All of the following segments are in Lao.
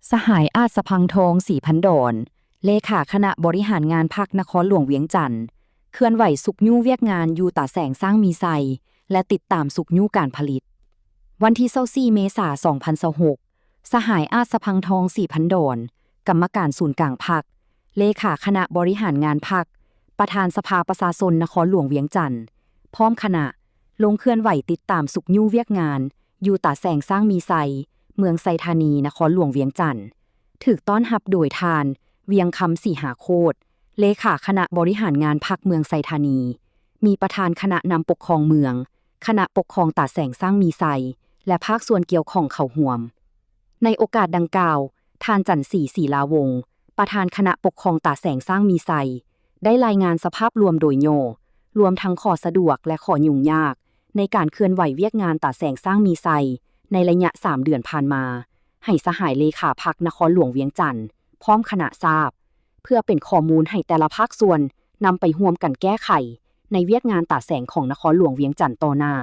ສະຫາຍ ອາດສະພັງທອງ ສີພັນດອນ ເລຂາຄະນະບໍລິຫານງານພັກນະຄອນຫຼວງວຽງຈັນ ເຄື່ອນໄຫວຊຸກຍູ້ວຽກງານຢູ່ຕາແສງຊ້າງມີໄຊ ແລະ ຕິດຕາມຊຸກຍູ້ການຜະລິດ. ວັນທີຊາວສີ່ ເມສາ ສອງພັນຊາວຫົກ ສະຫາຍ ອາດສະພັງທອງ ສີພັນດອນ ກຳມະການສູນກາງພັກ, ເລຂາຄະນະບໍລິຫານງານພັກ, ປະທານສະພາປະຊາຊົນນະຄອນຫຼວງວຽງຈັນ ພ້ອມຄະນະ ລົງເຄື່ອນໄຫວຕິດຕາມຊຸກຍູ້ວຽກງານ ຢູ່ຕາແສງຊ້າງມີໄຊ, ເມືອງໄຊທານີ, ນະຄອນຫຼວງວຽງຈັນ, ຖືກຕ້ອນຮັບໂດຍທ່ານ ວຽງຄຳ ສີຫາໂຄດ ເລຂາຄະນະບໍລິຫານງານພັກເມືອງໄຊທານີ, ມີປະທານຄະນະນຳປົກຄອງເມືອງ, ຄະນະປົກຄອງຕາແສງຊ້າງມີໄຊ ແລະ ພາກສ່ວນກ່ຽວຂ້ອງເຂົ້າຮ່ວມ. ໃນໂອກາດດັ່ງກ່າວ, ທ່ານ ຈັນສີ ສີລາວົງ ປະທານຄະນະປົກຄອງຕາແສງຊ້າງມີໄຊ ໄດ້ລາຍງານສະພາບລວມໂດຍຫຍໍ້, ລວມທັງຂໍ້ສະດວກ ແລະ ຂໍ້ຫຍຸ້ງຍາກ ໃນການເຄື່ອນໄຫວວຽກງານຕາແສງຊ້າງມີໄຊ ໃນໄລຍະສາມເດືອນຜ່ານມາ ໃຫ້ສະຫາຍເລຂາພັກນະຄອນຫຼວງວຽງຈັນ ພ້ອມຄະນະຊາບ, ເພື່ອເປັນຂໍ້ມູນໃຫ້ແຕ່ລະພາກສ່ວນນຳໄປຮ່ວມກັນແກ້ໄຂໃນວຽກງານຕາແສງຂອງນະຄອນຫຼວງວຽງຈັນຕໍ່ໜ້າ,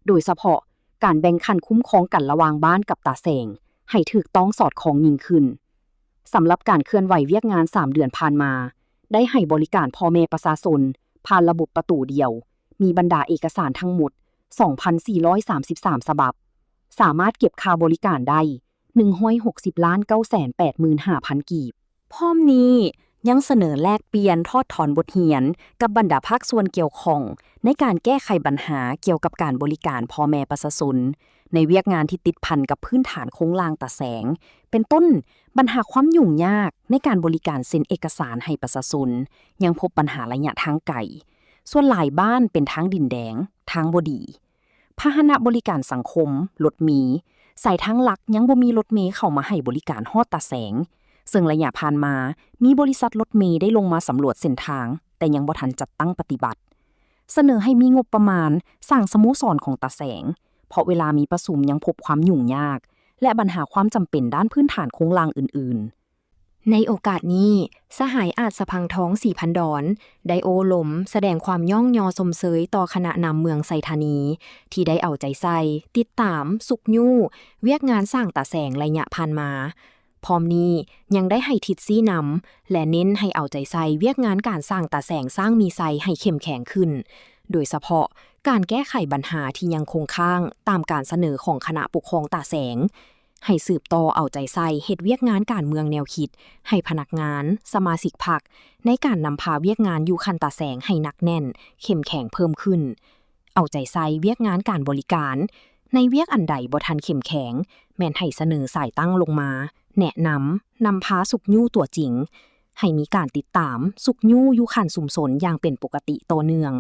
ໂດຍສະເພາະການແບ່ງຂັ້ນຄຸ້ມຄອງກັນລະຫວ່າງບ້ານກັບຕາແສງ ໃຫ້ຖືກຕ້ອງສອດຄ່ອງຍິ່ງຂຶ້ນ. ສຳລັບການເຄື່ອນໄຫວວຽກງານສາມເດືອນຜ່ານມາ, ໄດ້ໃຫ້ບໍລິການພໍ່ແມ່ປະຊາຊົນຜ່ານລະບົບປະຕູດຽວ, ມີບັນດາເອກະສານທັງໝົດ ສອງພັນສີ່ຮ້ອຍສາມສິບສາມ ສະບັບ, ສາມາດເກັບຄ່າບໍລິການໄດ້ ໜຶ່ງຮ້ອຍຫົກສິບລ້ານເກົ້າແສນແປດໝື່ນຫ້າພັນກີບ. ພ້ອມນີ້ ຍັງສະເໜີແລກປ່ຽນຖອດຖອນບົດຮຽນກັບບັນດາພາກສ່ວນກ່ຽວຂ້ອງ ໃນການແກ້ໄຂບັນຫາກ່ຽວກັບການບໍລິການພໍ່ແມ່ປະຊາຊົນ ໃນວຽກງານທີ່ຕິດພັນກັບພື້ນຖານໂຄງລ່າງຕາແສງ, ເປັນຕົ້ນ ບັນຫາຄວາມຫຍຸ້ງຍາກໃນການບໍລິການເຊັນເອກະສານໃຫ້ປະຊາຊົນ ຍັງພົບບັນຫາໄລຍະທາງໄກ, ສ່ວນຫຼາຍບ້ານເປັນທາງດິນແດງ, ທາງບໍ່ດີ. ພາຫະນະບໍລິການສັງຄົມ, ລົດເມ, ສາຍທາງຫຼັກຍັງບໍ່ມີລົດເມເຂົ້າມາໃຫ້ບໍລິການຮອດຕາແສງ, ເຊິ່ງໄລຍະຜ່ານມາ ມີບໍລິສັດລົດເມໄດ້ລົງມາສຳຫຼວດເສັ້ນທາງ, ແຕ່ຍັງບໍ່ທັນຈັດຕັ້ງປະຕິບັດ. ສະເໜີໃຫ້ມີງົບປະມານສ້າງສະໂມສອນຂອງຕາແສງ, ເພາະເວລາມີປະຊຸມຍັງພົບຄວາມຫຍຸ້ງຍາກ ແລະ ບັນຫາຄວາມຈຳເປັນດ້ານພື້ນຖານໂຄງລ່າງອື່ນໆ. ໃນໂອກາດນີ້, ສະຫາຍ ອາດສະພັງທອງ ສີພັນດອນ ໄດ້ໂອ້ລົມສະແດງຄວາມຍ້ອງຍໍຊົມເຊີຍຕໍ່ຄະນະນຳເມືອງໄຊທານີ ທີ່ໄດ້ເອົາໃຈໃສ່, ຕິດຕາມ, ຊຸກຍູ້ວຽກງານສ້າງຕາແສງໄລຍະຜ່ານມາ. ພ້ອມນີ້ຍັງໄດ້ໃຫ້ທິດຊີ້ນຳ ແລະ ເນັ້ນໃຫ້ເອົາໃຈໃສ່ວຽກງານການສ້າງຕາແສງຊ້າງມີໄຊໃຫ້ເຂັ້ມແຂງຂຶ້ນ, ໂດຍສະເພາະການແກ້ໄຂບັນຫາທີ່ຍັງຄົງຄ້າງຕາມການສະເໜີຂອງຄະນະປົກຄອງຕາແສງ, ໃຫ້ສືບຕໍ່ເອົາໃຈໃສ່ເຮັດວຽກງານການເມືອງແນວຄິດໃຫ້ພະນັກງານ, ສະມາຊິກພັກ ໃນການນຳພາວຽກງານຢູ່ຂັ້ນຕາແສງໃຫ້ໜັກແໜ້ນ, ເຂັ້ມແຂງເພີ່ມຂຶ້ນ. ເອົາໃຈໃສ່ວຽກງານການບໍລິການ, ໃນວຽກອັນໃດບໍ່ທັນເຂັ້ມແຂງ, ແມ່ນໃຫ້ສະເໜີສາຍຕັ້ງລົງມາ, ແນະນຳ, ນຳພາຊຸກຍູ້ຕົວຈິງ, ໃຫ້ມີການຕິດຕາມ, ຊຸກຍູ້ຢູ່ຂັ້ນຊຸມຊົນຢ່າງເປັນປົກກະຕິຕໍ່ເນື່ອງ.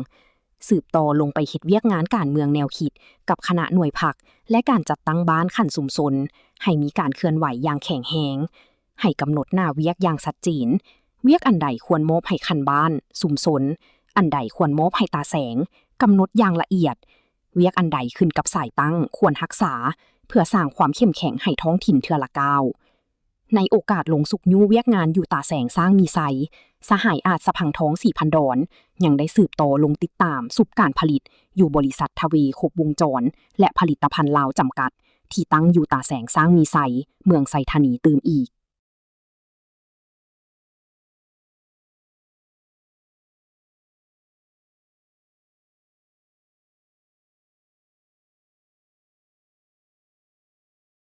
ສືບຕໍ່ລົງໄປເຮັດວຽກງານການເມືອງແນວຄິດກັບຄະນະໜ່ວຍພັກ ແລະ ການຈັດຕັ້ງບ້ານຂັ້ນຊຸມຊົນ ໃຫ້ມີການເຄື່ອນໄຫວຢ່າງແຂງແຮງ, ໃຫ້ກຳນົດໜ້າວຽກຢ່າງຊັດເຈນ, ວຽກອັນໃດຄວນມອບໃຫ້ຂັ້ນບ້ານ, ຊຸມຊົນ, ອັນໃດຄວນມອບໃຫ້ຕາແສງ, ກຳນົດຢ່າງລະອຽດ, ວຽກອັນໃດຂຶ້ນກັບສາຍຕັ້ງຄວນຮັກສາ ເພື່ອສ້າງຄວາມເຂັ້ມແຂງໃຫ້ທ້ອງຖິ່ນເທື່ອລະກ້າວ. ໃນໂອກາດລົງຊຸກຍູ້ວຽກງານຢູ່ຕາແສງຊ້າງມີໄຊ, ສະຫາຍ ອາດສະພັງທອງ ສີພັນດອນ ຍັງໄດ້ສືບຕໍ່ລົງຕິດຕາມຊຸບການຜະລິດຢູ່ບໍລິສັດທະເວຄົບວົງຈອນ ແລະ ຜະລິດຕະພັນລາວ ຈຳກັດ ທີ່ຕັ້ງຢູ່ຕາແສງຊ້າງມີໄຊ, ເມືອງໄຊທານີຕື່ມອີກ.